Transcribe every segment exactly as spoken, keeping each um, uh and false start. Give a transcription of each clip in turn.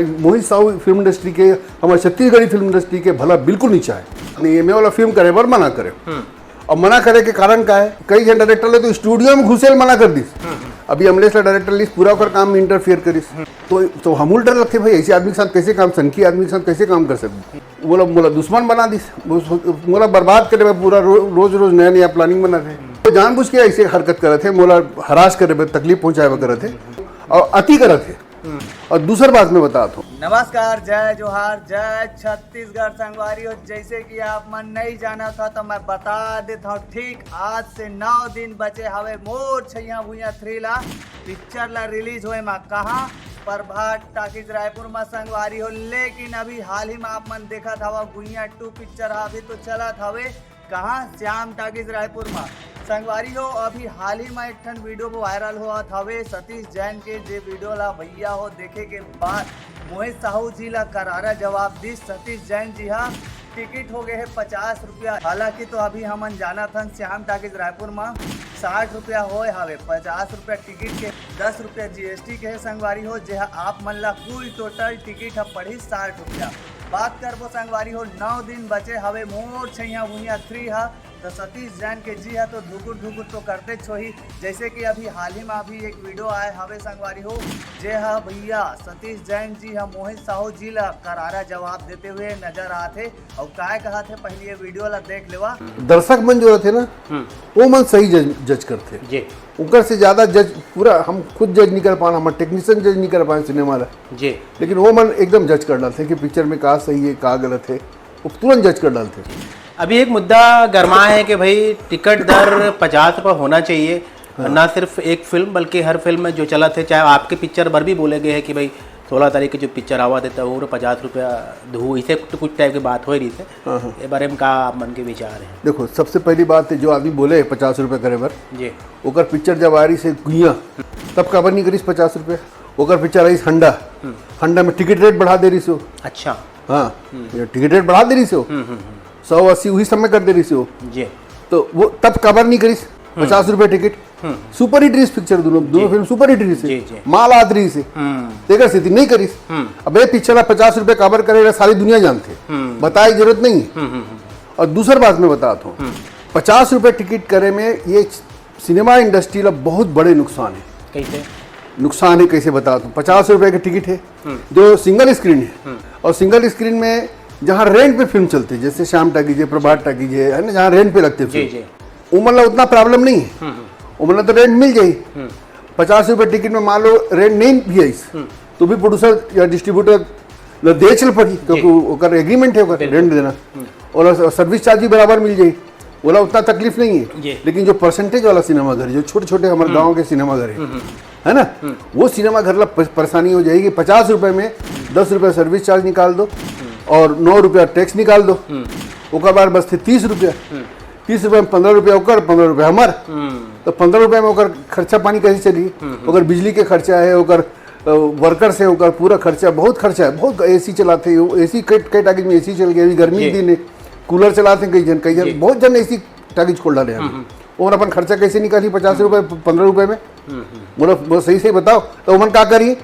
मोहित Sahu film industry के, हमर Chhattisgarhi film industry के भला बिल्कुल नहीं चाहे। नहीं, ये वाला फिल्म करे बर मना करे। अब मना करे के कारण का है? कई झन डायरेक्टर ले तो स्टूडियो में घुसे ल मना कर दिस। अभी अमलेश ला डायरेक्टर लिस, पूरा ओकर काम में इंटरफेयर करिस। तो तो हमू ल डर लगथे भाई, ऐसे आदमी के साथ कैसे काम, सनकी आदमी के साथ कैसे काम कर सकबो? मोला मोला दुश्मन बना दिस, मोला बर्बाद करे बर पूरा रो, रोज रोज नया नया प्लानिंग बनाथे। तो जानबूझ के ऐसे हरकत करत हे, मोला हरास करे बर, तकलीफ पहुंचाए बर करत हे और अति करत हे। और दूसर बात मैं बतात हूँ। नमस्कार, जय जोहार, जय छत्तीसगढ़ संगवारी हो। जैसे कि आप मन नहीं जानत हो तो मैं बता देत हूँ, ठीक आज से नौ दिन बचे हवे मोर छैया भुइया थ्री ला पिक्चर ला रिलीज होए मा। कहाँ? प्रभात टाकीज रायपुर मा संगवारी हो। लेकिन अभी हाल ही मा आप मन देखत हवा गुइया टू पिक्चर हा अभी तो चलत हवे। कहाँ? श्याम टाकीज रायपुर मा। संगवारी हो, अभी हाल ही मा एक ठन वीडियो वायरल होवत हवे सतीश जैन के, जे वीडियो ला भैया हो देखे के बाद मोहित साहू जी ला करारा जवाब दिस सतीश जैन जी हा। टिकट हो गए है पचास रुपया। हालांकि तो अभी हमन जानत हन श्याम टाकीज रायपुर मा साठ रुपया होए हवे, पचास रुपया टिकट के, दस रुपया जीएसटी के है संगवारी हो, जे हा आप मन ला कुल टोटल टिकट हा पड़ही साठ रुपया। बात करबो संगवारी हो, नौ दिन बचे हवे मोर छैया भुइया थ्री हा, तो सतीश जैन के जी हा तो धुकुर धुकुर तो करते होही। जैसे कि अभी हाल ही मा भी एक वीडियो आए हवे संगवारी हो, जे हा भैया सतीश जैन जी हा मोहित साहू जी ला करारा जवाब देते हुए नजर आत हे। और काय कहा थे, पहले ये वीडियो ला देख लेवा। दर्शक मन जो रहते ना, हम्म। वो मन सही जज, जज करते। जी। उनकर से ज्यादा जज पूरा हम खुद जज नहीं कर पान, हमारे टेक्नीशियन जज नहीं कर पाए सिनेमा ला। जी। लेकिन वो मन एकदम जज कर डालते कि पिक्चर में का सही है, का गलत है, वो तुरंत जज कर डालते। अभी एक मुद्दा गरमा है कि भाई टिकट दर पचास रुपये होना चाहिए, हाँ। ना सिर्फ एक फिल्म बल्कि हर फिल्म में जो चलत है, चाहे आपके पिक्चर बर भी बोले गए हैं कि भाई सोलह तारीख के जो पिक्चर आवा देता है वो पचास रुपया दू, इसे तो कुछ टाइप की बात हो रही है। हाँ, हाँ। ये बारे में का आप मन के विचार है? देखो, सबसे पहली बात है जो आदमी बोले पचास रुपये करे बर, जी। ओकर पिक्चर जब आ रही से गुइया, तब काबर नहीं करिस पचास रुपये? ओकर पिक्चर आइस हंडा, हंडा में टिकट रेट बढ़ा दे रही से। अच्छा। हाँ, ये टिकट रेट बढ़ा दे रही से। सौ अस्सी वही समय कर दे रही से। जी। तो वो तब काबर नहीं करिस? पचास रुपये टिकट। सुपर हिट रही पिक्चर, दोनों दोनों जी। फिल्म सुपर हिट रही से। जी, जी। माल आत रही से। हम्म। तेकर सेती नहीं करिस। हम्म। अब ये पिक्चर ला पचास रुपये काबर करे, सारी दुनिया जानते। हम्म। बताए की जरूरत नहीं है। हम्म, हम्म, हम्म। और दूसर बात मैं बतात हूँ, हम्म। पचास रुपये टिकट करे में ये सिनेमा इंडस्ट्री ला बहुत बड़े नुकसान है। कैसे? नुकसान है कैसे बतात हूँ। पचास रुपये की टिकट है, हम्म। जो सिंगल स्क्रीन है, हम्म। और सिंगल स्क्रीन में जहाँ रेंट पे फिल्म चलती है, जैसे श्याम टाकीज है, प्रभात टाकीज है, है ना, जहाँ रेंट पे लगते जी, फिल्म, जी। उमन ला उतना प्रॉब्लम नहीं है। हम्म, हम्म। उमन ला तो रेंट मिल जाई। हम्म। पचास रुपये टिकट में मान लो रेंट नहीं भी आइस, हम्म। तो भी प्रोड्यूसर या डिस्ट्रीब्यूटर ला देच ल पड़ी, क्योंकि जी। ओकर एग्रीमेंट है ओकर बिल्कुल। रेंट देना। हम्म। और सर्विस चार्ज भी बराबर मिल जाई, ओला उतना तकलीफ नहीं है। जी। लेकिन जो परसेंटेज वाला सिनेमा घर, जो छोटे छोटे हमारे हम्म। गाँव के सिनेमा घर है, हम्म, हम्म। है ना, हम्म। वो सिनेमा घर ला प-, परेशानी हो जाएगी। पचास रुपये में दस रुपये सर्विस चार्ज निकाल दो हम्म। और नौ रुपया टैक्स निकाल दो, हम्म। ओकर बाद बचते तीस रुपया। हम्म। तीस रुपये में पन्द्रह रुपया ओकर, पन्द्रह रुपया हमार। हम्म। तो पन्द्रह रुपये में ओकर खर्चा पानी कैसे चली? हम्म, हम्म। ओकर बिजली के खर्चा है, ओकर, अ, वर्कर्स है, ओकर पूरा खर्चा, बहुत खर्चा है, बहुत एसी चलाते हैं, एसी कई, कई टाकीज में एसी चल गया, अभी गर्मी जी। के दिन है, कूलर चलाते हैं कई जन, कई जन, जी। बहुत जन एसी टाकीज खोल डाले हैं। हम्म, हम्म। ओमन अपन खर्चा कैसे निकाली पचास रुपये, प-, पन्द्रह रुपये में? हम्म, हम्म। बोला, बोला, "सही, सही बताओ।" तो ओमन का करी?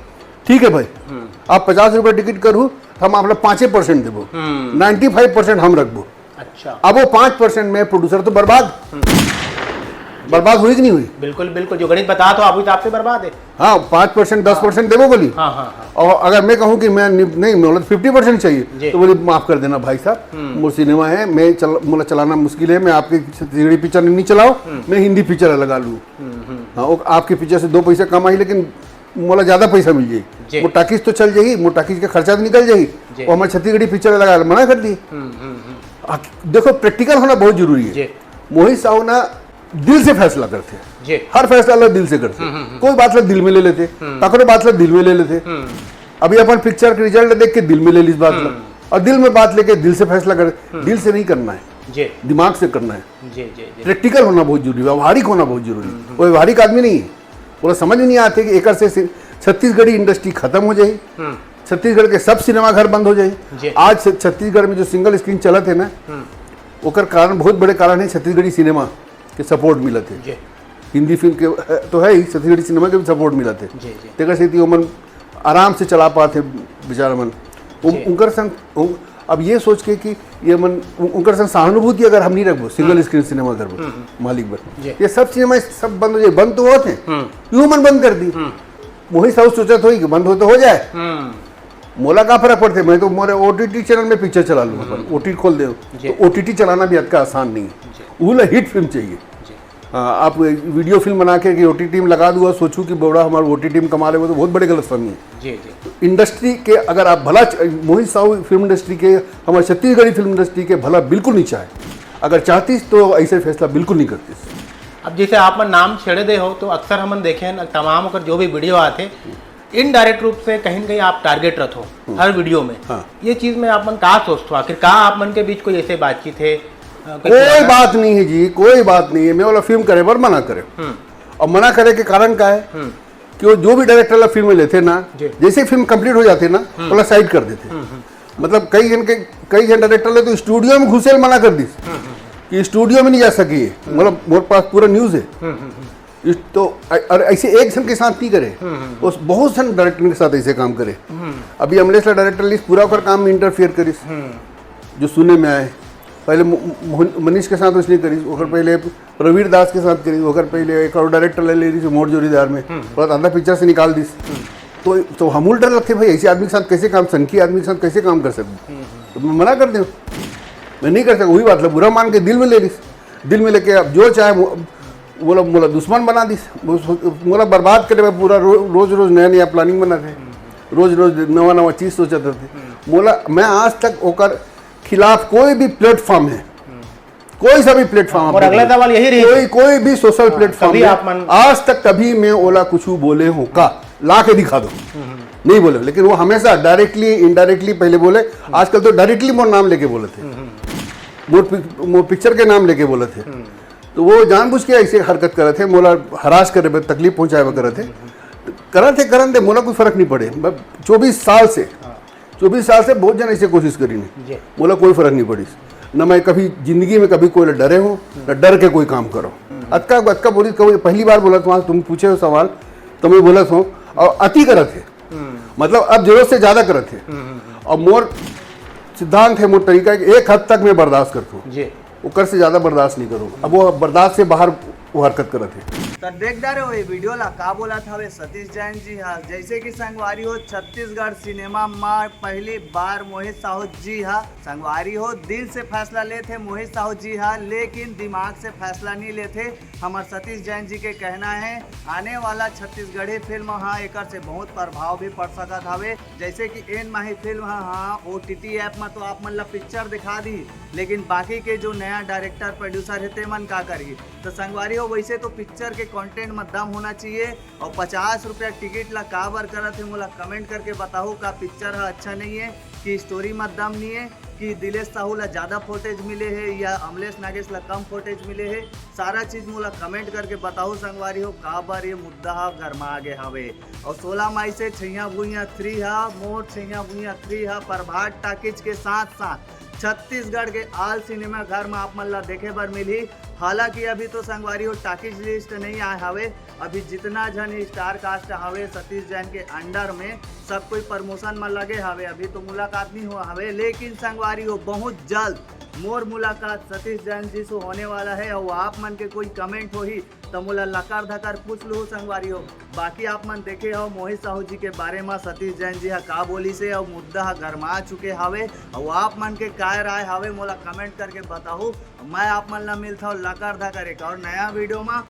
"ठीक है भाई, हम्म। आप पचास रुपये टिकट करू, हम आप लोग पाँचे परसेंट देबो, हम्म। नाइन्टी फाइव परसेंट हम रखबो।" अच्छा। अब वो पाँच परसेंट में प्रोड्यूसर तो बर्बाद। हम्म। बर्बाद हुई कि नहीं हुई? बिल्कुल, बिल्कुल। जो गणित बता तो आप, तो आपसे बर्बाद है। हाँ, पाँच परसेंट, दस परसेंट देबो बोली। हाँ, हाँ, हाँ। और अगर मैं कहूँ कि मैं नि-, नहीं, मतलब फिफ्टी परसेंट चाहिए, जी। तो बोली, "माफ कर देना भाई साहब, हम्म। वो सिनेमा है, मैं चल-, मोला चलाना मुश्किल है, मैं आपकी छत्तीसगढ़ी पिक्चर नहीं चलाओ, हम्म। मैं हिंदी पिक्चर लगा लूँ।" हम्म, हम्म। हाँ, वो आपकी पिक्चर से दो पैसा कम आई, लेकिन मोला ज्यादा पैसा मिल जाई। जी। वो टाकीज तो चल जाई, वो टाकीज का खर्चा तो निकल जाई, जी। वो हमारे छत्तीसगढ़ी पिक्चर लगा, मना कर दी। हम्म, हम्म, हम्म। आ, देखो, प्रैक्टिकल होना बहुत जरूरी है। जी। मोहित साहू ना दिल से फैसला करते हैं। जी। हर फैसला ला दिल से करते हैं। हम्म, हम्म, हम्म। कोई बात ला दिल में ले लेते, हम्म। काकरो बात ला दिल में ले लेते। हम्म। अभी अपन पिक्चर के रिजल्ट देख के दिल में ले ली इस बात ला। हम्म। और दिल में बात लेके दिल से फैसला करे। हम्म। दिल से नहीं करना है। जी। दिमाग से करना है। जी, जी, जी। प्रैक्टिकल होना बहुत जरूरी है, व्यवहारिक होना बहुत जरूरी है। हम्म, हम्म। वो व्यवहारिक आदमी नहीं है। ओला समझ में नहीं आते कि एकर से सि-, छत्तीसगढ़ी इंडस्ट्री खत्म हो जाई, हम्म। छत्तीसगढ़ के सब सिनेमा घर बंद हो जाई। जी। आज से छत्तीसगढ़ में जो सिंगल स्क्रीन चलत है ना, हम्म। ओकर कारण, बहुत बड़े कारण है छत्तीसगढ़ी सिनेमा के सपोर्ट मिलत है। जी। हिंदी फिल्म के, अ, तो है ही, छत्तीसगढ़ी सिनेमा के भी सपोर्ट मिलत है। जी, जी। तेकर सेती ओमन आराम से चला पाथे बेचारा मन। उ-, जी। उनकर संग उ-, अब ये सोच के कि ये मन उ-, उनकर संग सहानुभूति अगर हम नहीं रखबो, सिंगल हम्म। स्क्रीन सिनेमा करबो, हम्म, हम्म। मालिक बर, जी। ये सब सिनेमा सब बंद हो जाए, बंद तो होत हे, हम्म। यूं मन बंद कर दी। हम्म। मोहित साहू सोचत होही कि बंद हो तो हो जाए, हम्म। मोला का फर्क पड़थे, मैं तो मोरे ओटीटी चैनल में पिक्चर चला लूँ, हम्म। अपन ओटीटी खोल दे, जी। तो ओटीटी चलाना भी अतका आसान नहीं है, जी। वो ला हिट फिल्म चाहिए। जी। हाँ, आप वीडियो फिल्म बना के ओटीटी में लगा दूँ और सोचूँ कि बड़ा हमारा ओटीटी में कमा लेबो, तो बहुत बड़े गलतफहमी है। जी, जी। तो इंडस्ट्री के अगर आप भला च-, मोहित साहू फिल्म इंडस्ट्री के, हमारे छत्तीसगढ़ी फिल्म इंडस्ट्री के भला बिल्कुल नहीं चाहे, अगर चाहतीस तो ऐसे फैसला बिल्कुल नहीं करतीस। अब जैसे आप मन नाम छेड़े दे हो, तो अक्सर हमन देखे हैं, तमाम ओकर जो भी वीडियो आथे, इनडायरेक्ट रूप से कहीं न कहीं आप टारगेट रखत हो हम्म। हर वीडियो में। हाँ। ये चीज में आप मन का सोचत हो, आखिर का आप मन के बीच कोई ऐसे बातचीत है, अ, कोई कोई पुराना बात नहीं है जी, कोई बात नहीं है। मैं बोला फिल्म करे बर मना करे। हम्म। और मना करे के कारण का है हम्म। कि वो जो भी डायरेक्टर ला फिल्म में लेथे ना, जी। जैसे ही फिल्म कंप्लीट हो जाथे ना, हम्म। ओला साइड कर देथे। हम्म, हम्म। मतलब कई जन के, कई जन डायरेक्टर ले तो स्टूडियो में घुसे ल मना कर दिस हम्म, हम्म। कि स्टूडियो में नहीं जा सके। मतलब मोर पास पूरा न्यूज है। हम्म, हम्म, हम्म। इस तो अ-, और ऐसे एक जन के साथ नहीं करे, हम्म, हम्म, वो बहुत सारे डायरेक्टर के साथ ऐसे काम करे। हम्म। अभी अमलेश ला डायरेक्टर लिस्ट पूरा ओकर काम में इंटरफियर करिस, हम्म। जो सुने में आए। पहले मो-, मोहन, मनीष के साथ उसने करिस, ओकर पहले प्रवीर दास के साथ करिस, ओकर पहले एक और डायरेक्टर ले ले रही थी मोर जोरीदार में, हम्म। ओकर आधा पिक्चर से निकाल दिस। हम्म। तो, तो हमू ल डर लगथे भाई, ऐसे आदमी के साथ कैसे काम, सनकी आदमी के साथ कैसे काम कर सकूँ? हम्म, हम्म। तो मैं मना कर दें, मैं नहीं कर सकता। वही बात है, बुरा मान के दिल में ले लिस, दिल में लेके अब जो चाहे मो-, मोला, मोला दुश्मन बना दिस, मो-, मोला बर्बाद करे बर पूरा रो-, रोज रोज नया नया प्लानिंग बनाथे, रोज रोज नवा नवा चीज सोचत रहथे। मोला, मैं आज तक ओकर खिलाफ कोई भी प्लेटफॉर्म है, कोई सा भी प्लेटफॉर्म और आप अगला देख लो, सवाल यही रही कोई, कोई भी सोशल हाँ, प्लेटफॉर्म कभी में आप मन आज तक कभी मैं ओला कुछ बोले हूँ का, ला के दिखा दो। हम्म, हम्म। नहीं बोले, लेकिन वो हमेशा डायरेक्टली इनडायरेक्टली पहले बोले। आजकल तो डायरेक्टली मोर नाम लेके बोलथे, हम्म, हम्म। मोर पिक-, मोर पिक्चर के नाम लेके बोलथे। हम्म। तो वो जानबूझ के ऐसे हरकत करथे, मोला हरास करे बर, तकलीफ पहुंचाए बर करथे। करथे, करन दे, मोला कोई फर्क नहीं पड़े। मैं चौबीस साल से, हाँ। चौबीस साल से बहुत जन ऐसे कोशिश करिन हे, जी। मोला कोई फर्क नहीं पड़िस। न मैं कभी जिंदगी में कभी कोई ला डरे हूँ, न डर के कोई काम करो। हम्म। अतका, अतका बोली, कभी पहली बार बोलत हूँ, आज तुम पूछे हो सवाल, तो मैं बोलत हूँ, और अति करत हे। हम्म। मतलब अब जरूरत से ज्यादा करत हे। हम्म, हम्म, हम्म। और मोर सिद्धांत है, मोर तरीका है कि एक हद तक मैं बर्दाश्त करता हूँ। जी। ओकर से ज्यादा बर्दाश्त नहीं करूँ। अब वो बर्दाश्त से बाहर वो हरकत करत हे। त देख डारे हो ये वीडियो ला, का बोलत हवे सतीश जैन जी हा। जैसे कि संगवारी हो, छत्तीसगढ़ सिनेमा मा पहली बार मोहित साहू जी हा, संगवारी हो, दिल से फैसला लेथे मोहित साहू जी हा, लेकिन दिमाग से फैसला नहीं लेथे। हमर सतीश जैन जी के कहना है, आने वाला छत्तीसगढ़ी फिल्म हा एकर से बहुत प्रभाव भी पड़ सकत हवे। जैसे कि एन माही फिल्म हा, हाँ, ओटीटी ऐप मा तो आप मन ला पिक्चर दिखा दी, लेकिन बाकी के जो नया डायरेक्टर, प्रोड्यूसर हे, ते मन का करही? तो संगवारी हो, वैसे तो पिक्चर के कंटेंट में दम होना चाहिए। और पचास रुपया टिकट ला काबर करत हे, मोला कमेंट करके बताओ, का पिक्चर हा अच्छा नहीं है, कि स्टोरी में दम नहीं है, कि दिलेश साहू ला ज्यादा फुटेज मिले है या अमलेश नागेश ला कम फुटेज मिले है? सारा चीज मोला कमेंट करके बताओ संगवारी हो, काबर ये मुद्दा हा गरमा गे हवे। और सोलह मई से छैया भुइया थ्री हा, मोर छैया भुइया थ्री हा प्रभात टाकीज के साथ साथ छत्तीसगढ़ के आल सिनेमा घर में आप मन ला देखे बर मिलही। हालांकि अभी तो संगवारी हो टाकीज लिस्ट नहीं आए हवे, अभी जितना झन स्टार कास्ट हवे सतीश जैन के अंडर में, सब कोई प्रमोशन में लगे हवे, अभी तो मुलाकात नहीं हुआ हवे, लेकिन संगवारी हो बहुत जल्द मोर मुलाकात सतीश जैन जी से होने वाला है। और आप मन के कोई कमेंट होही तो मोला लकर धकर पूछ लो संगवारी हो। बाकी आप मन देखे हो मोहित साहू जी के बारे में सतीश जैन जी हा का बोलिस हे और मुद्दा हा गरमा चुके हवे। और आप मन के काय राय हवे मोला कमेंट करके बताओ। मैं आप मन ला मिलता हूँ लकर धकर एक और नया वीडियो में।